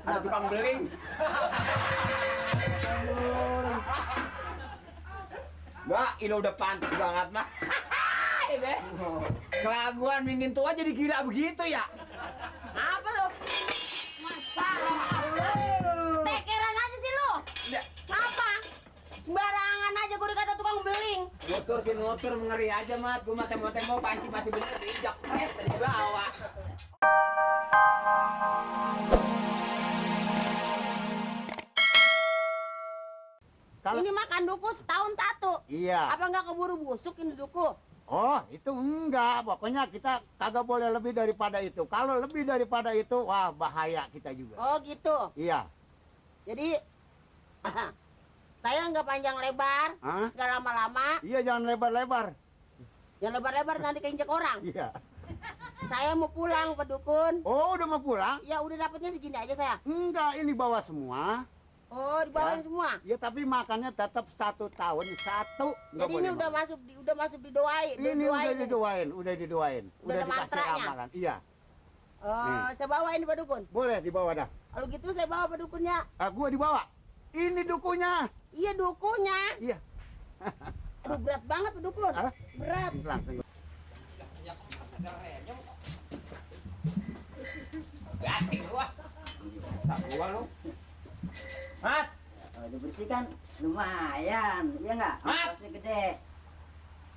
Ada tukang beling. Enggak, ini udah pantas banget mah. Ini kelaguan mingin tua jadi gila begitu ya? Apa lu? Masa? Tekeran aja sih lu. Apa? Sembarangan aja gue dikata tukang beling. Nutur mengeri aja mat. Gue mau panci masih bener diinjak pres dari bawah. Ini makan duku setahun satu. Iya. Apa nggak keburu busuk ini duku? Oh, itu enggak. Pokoknya kita kagak boleh lebih daripada itu. Kalau lebih daripada itu, wah bahaya kita juga. Oh gitu. Iya. Jadi saya nggak panjang lebar, Hah? nggak lama-lama. Iya, jangan lebar-lebar. Jangan lebar-lebar nanti keinjek orang. Iya. Saya mau pulang Pak Dukun. Oh, udah mau pulang? Ya udah dapatnya segini aja saya. Enggak, ini bawa semua. Oh dibawain Ya. semua. Ya, tapi makannya tetap 1 tahun satu. Nggak Jadi boleh ini udah makan. masuk didoain. Ini udah didoain. Udah ada dikasih mantranya? ramalan. Iya. Oh, saya bawain Pak Dukun. Boleh dibawa dah. Kalau gitu saya bawa Pak Dukunnya. Gua dibawa. Ini dukunya. Iya dukunya. Iya. Aduh berat banget Pak Dukun. Hah? Berat. Langsung. Gati gua. Tak gua lu. Mat, Dibersihkan lumayan, iya nggak? Mat! Ongkosnya gede.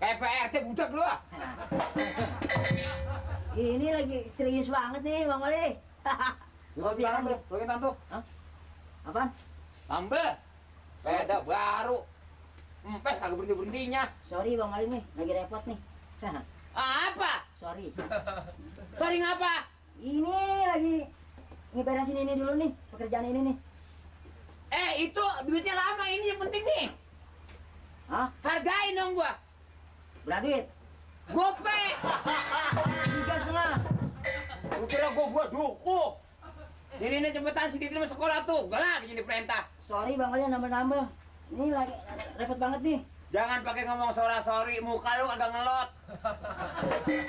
kayak PRT budak lu ah. Ini lagi serius banget nih Bang Wali. Gua bilang tuh, lagi tuh. Apaan? Tambah. Sepeda baru. Empes kagak berhenti-berhentinya. Sorry Bang Wali nih, lagi repot nih. Apa? Sorry. Sorry ngapa? Ini lagi ngeberesin ini dulu nih, pekerjaan ini nih. Itu duitnya lama, ini yang penting nih. Hah? Hargain dong gua. Berapa duit? Gope. 3,5. Gua kira gua duku. Ini cepetan si Titin masuk sekolah tuh. Gak lagi jadi perintah. Sorry Bang Wali nambah-nambah. Ini lagi repot banget nih. Jangan pakai ngomong sorry, muka lu agak ngelot.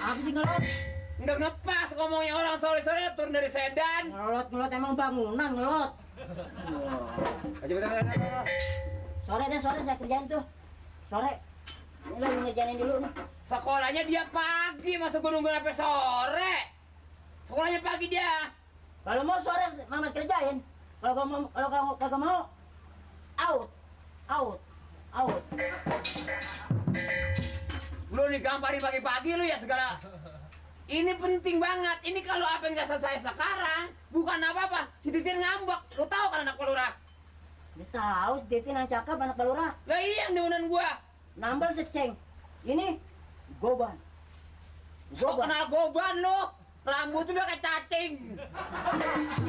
Apa sih ngelot? Enggak ngepas ngomongnya orang sorry turun dari sedan. Ngelot emang bangunan ngelot. Sore saya kerjain tuh. Sore. Ini lagi ngerjain dulu nih. Sekolahnya dia pagi, masa gua nunggu sampai sore. Sekolahnya pagi dia. Kalau mau sore Mama kerjain. Kalau kamu kagak mau out. Lu nih gamparin pagi-pagi lu ya segala. Ini penting banget. Ini kalau apa yang nggak selesai sekarang, bukan apa-apa. Si Titin ngambek. Lu tahu kan anak pelurah? Dia tahu si Titin yang cakep anak pelurah. Lah iya yang demenan gua. Nambal seceng. Ini goban. Kok kenal goban lu? Rambut udah kayak cacing.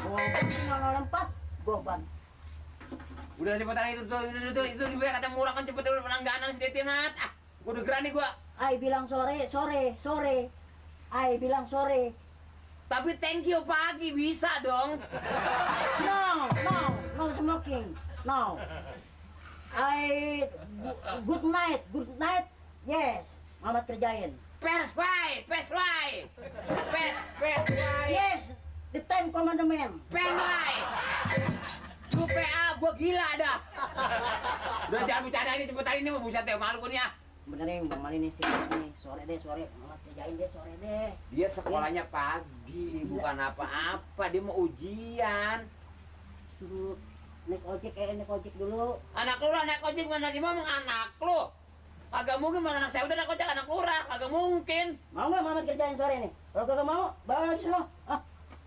Goban nol empat. Goban. Udah cepetan itu dibayar kata murah kan cepet udah pelangganan si Titin. Gua udah gerani gua. Ai bilang sore. Ai bilang sore. Tapi thank you pagi bisa dong. No smoking. No. Good night. Yes. Mama kerjain. Pes why. Yes. The Ten Commandment. Pen why. Lu PA gua gila dah. Udah jangan bercanda ini cepetan ini mau buset deh malu gua nih ya. Bener nih Bang Mali nih sih nih. Sore deh. Mama kerjain deh sore deh. Dia sekolahnya pagi, bukan apa-apa. Dia mau ujian. Suruh naik ojek dulu. Anak lurah naik ojek mana dia mau anak lu? Kagak mungkin mana anak saya udah naik ojek anak lurah, kagak mungkin. Mau nggak Mama kerjain sore nih? Kalau kagak mau, bawa lagi semua.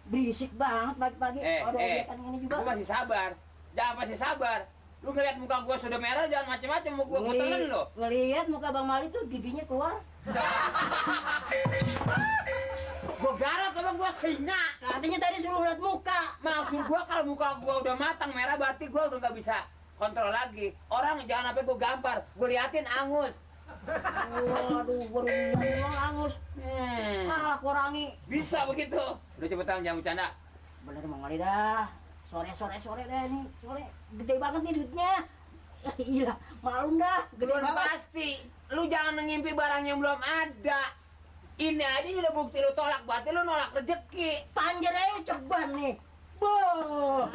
Berisik banget pagi-pagi. Ada ojekan ini juga. Gua masih sabar. Jangan masih sabar. Lu ngeliat muka gua sudah merah jangan macem-macem mau gua telan lo. Ngelihat muka Bang Mali tuh giginya keluar. Gua garot apa gua singa. Katanya tadi suruh ngeliat muka. Maksud gua kalau muka gua udah matang merah berarti gua udah nggak bisa kontrol lagi. Orang jangan sampai gua gampar, gua liatin angus. Waduh, baru bilang angus. Kurangi. Bisa begitu. Udah cepetan jangan bercanda. Bener Bang Mali dah. Sore deh nih. Sore gede banget nih duitnya. Iya, malu dah. Gede Belum banget. pasti. Lu jangan ngimpi barang yang belum ada. Ini aja udah bukti lu tolak, berarti lu nolak rezeki. Panjer aja ceban nih. Boh.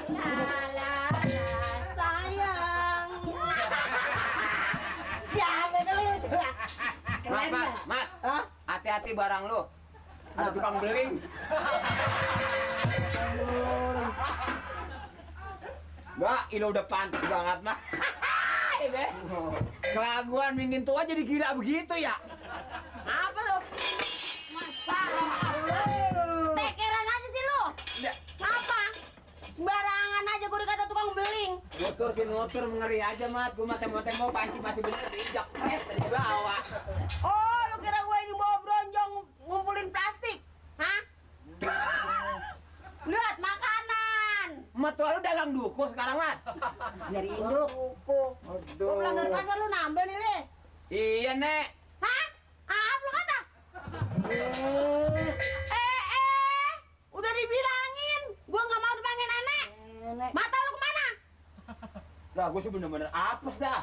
sayang. Siapa dulu tuh? Mat, Hah? hati-hati barang lu. Ada tukang beling. Enggak, ini udah pantas banget, mah. Kelaguan mingin tua jadi gila begitu ya? Apa lu? Tekeran aja sih lu. Apa? Sembarangan aja gue dikata tukang beling. Nutur mengeri aja, Mat. Gue mah tembok-tembok panci masih bener diinjak pres dari bawah. Oh, lu kira gue ini bawa bronjong ngumpulin plastik? Hah? Lihat makanan. Mat, tua lu dagang duku sekarang, Mat. Nyari induk. Gue pulang dari pasar lu nambel nih, Le. Iya, Nek. Hah? Apa lu kata? Udah dibilangin. Gua nggak mau dipanggil nenek. Nenek. Mata lu kemana? Lah, gue sih bener-bener apes dah.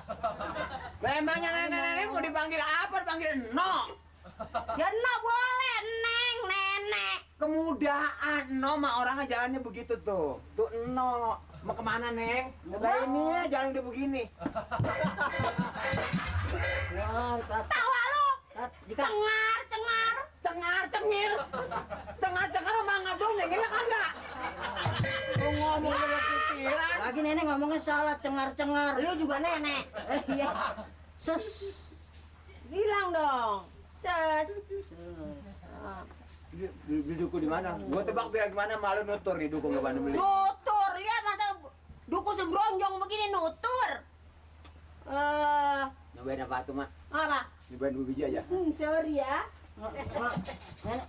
Memangnya nenek-nenek mau dipanggil apa? Dipanggil no. Ya no boleh, neng, nenek. Kemudahan, no mah orangnya jalannya begitu tuh. Tuh no. Mau kemana, Neng? Udah ini ya, jalan udah begini. Wah, Tawa lu. jika Cengar. Cengar-cengir. Cengar-cengar sama ngabung, Neng. Ini kagak. Lu ngomong dengan pikiran. lagi nenek ngomongnya salah, cengar-cengar. Lu juga nenek. Iya. Ses. Bilang dong. Ses. Di duku di mana? Gua tebak dia gimana malu nutur di duku nggak bandel beli. Nutur, lihat masa duku sebronjong begini nutur. Nyobain apa tuh, Mak? Apa? Nyobain 2 biji aja. Sorry ya. Nenek,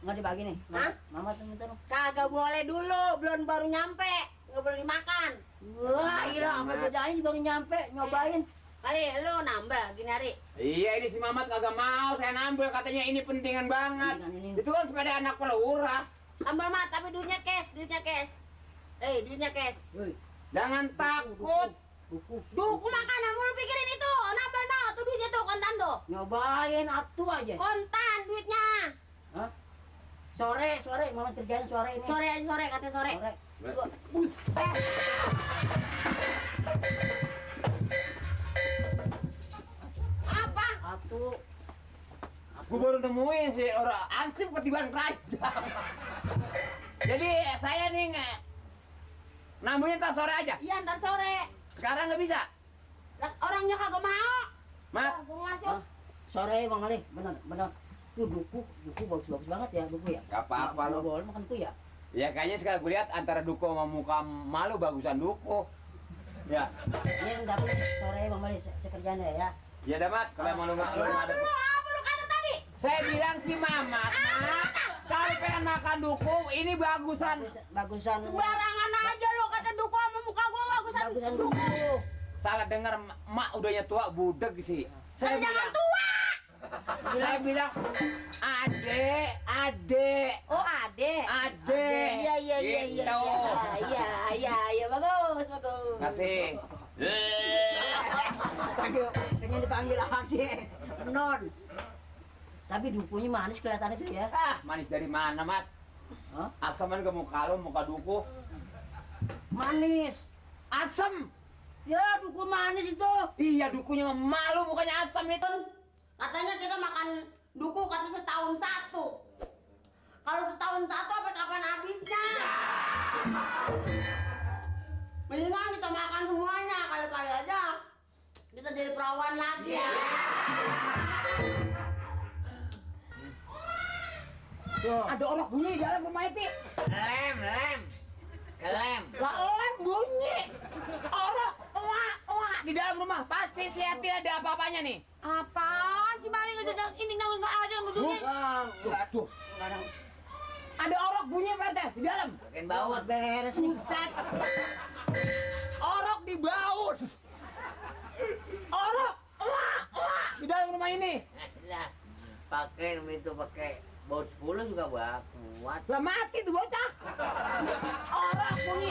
nggak dibagi nih. Hah? Mama tuh minta dong. Kagak boleh dulu, belum baru nyampe. Nggak boleh dimakan. Wah, iya, apa bedanya sih baru nyampe nyobain. Kali lu nambah gini hari. Iya, ini si Mamat kagak mau saya nambel, katanya ini pentingan banget. Pentingan ini. Itu kan sepeda anak pelurah. Nambah mat, tapi duitnya cash. Duitnya cash. Woi, Jangan takut. buku. Duku makanan, lu pikirin itu. Nambah no, tuh duitnya tuh kontan tuh. Nyobain atu aja. Kontan duitnya. Hah? Sore, mama kerjaan sore ini. Sore aja sore, katanya sore. Sore. Buset. Apa? Atu. Gue baru nemuin sih orang ansip ketiban raja. Jadi saya nih nambahnya ntar sore aja. Iya ntar sore. Sekarang nggak bisa. Lah, orangnya kagak mau. Mat, Gua masuk. Hah? Sore Bang Ali, benar. Tuh duku bagus banget ya duku ya. gak apa-apa Kalau lo. boleh makan tuh ya. Ya kayaknya sekarang gue lihat antara duku sama muka malu bagusan duku. Ya, Ini dapet sore Bang Ali sekerjaan ya. ya damat. Kalau mau lu nggak lu ada. Lu apa lu kata tadi? Saya bilang si Mamat, Mat, kalau pengen makan duku ini bagusan. Bagusan. Sembarangan aja lu kata duku sama muka gua bagusan Bagusan duku. duku. Salah dengar, mak udahnya tua budeg sih. Saya Jangan bilang, tua. saya bilang, ade, Oh, ade. ade. Iya. Gitu. Iya, bagus. Kasih. Kayaknya dipanggil ade. Non. Tapi dukunya manis kelihatannya tuh ya. Ah, manis dari mana, Mas? Hah? Asaman ke muka lu, muka duku. Manis. Asam. Ya, duku manis itu. Iya, dukunya mah malu, mukanya asam itu. Katanya kita makan duku katanya setahun satu. Kalau setahun satu apa kapan habisnya? Mendingan kita makan semuanya kali-kali aja. Kita jadi perawan lagi. Ada orang bunyi di dalam rumah itu. Lem. Kelem. Lah lem bunyi. Orang wah di dalam rumah. Pasti si Eti ada apa-apanya nih. Apaan sih maling aja ini nggak ada Bukan. Tuh. Ada orok bunyi Pak Rt di dalam. Makin bau beres nih. Set. Orok di baut. Orok di dalam rumah ini. Lah, pakai itu pakai baut 10 juga kuat. Lah mati tuh bocah. Orok bunyi.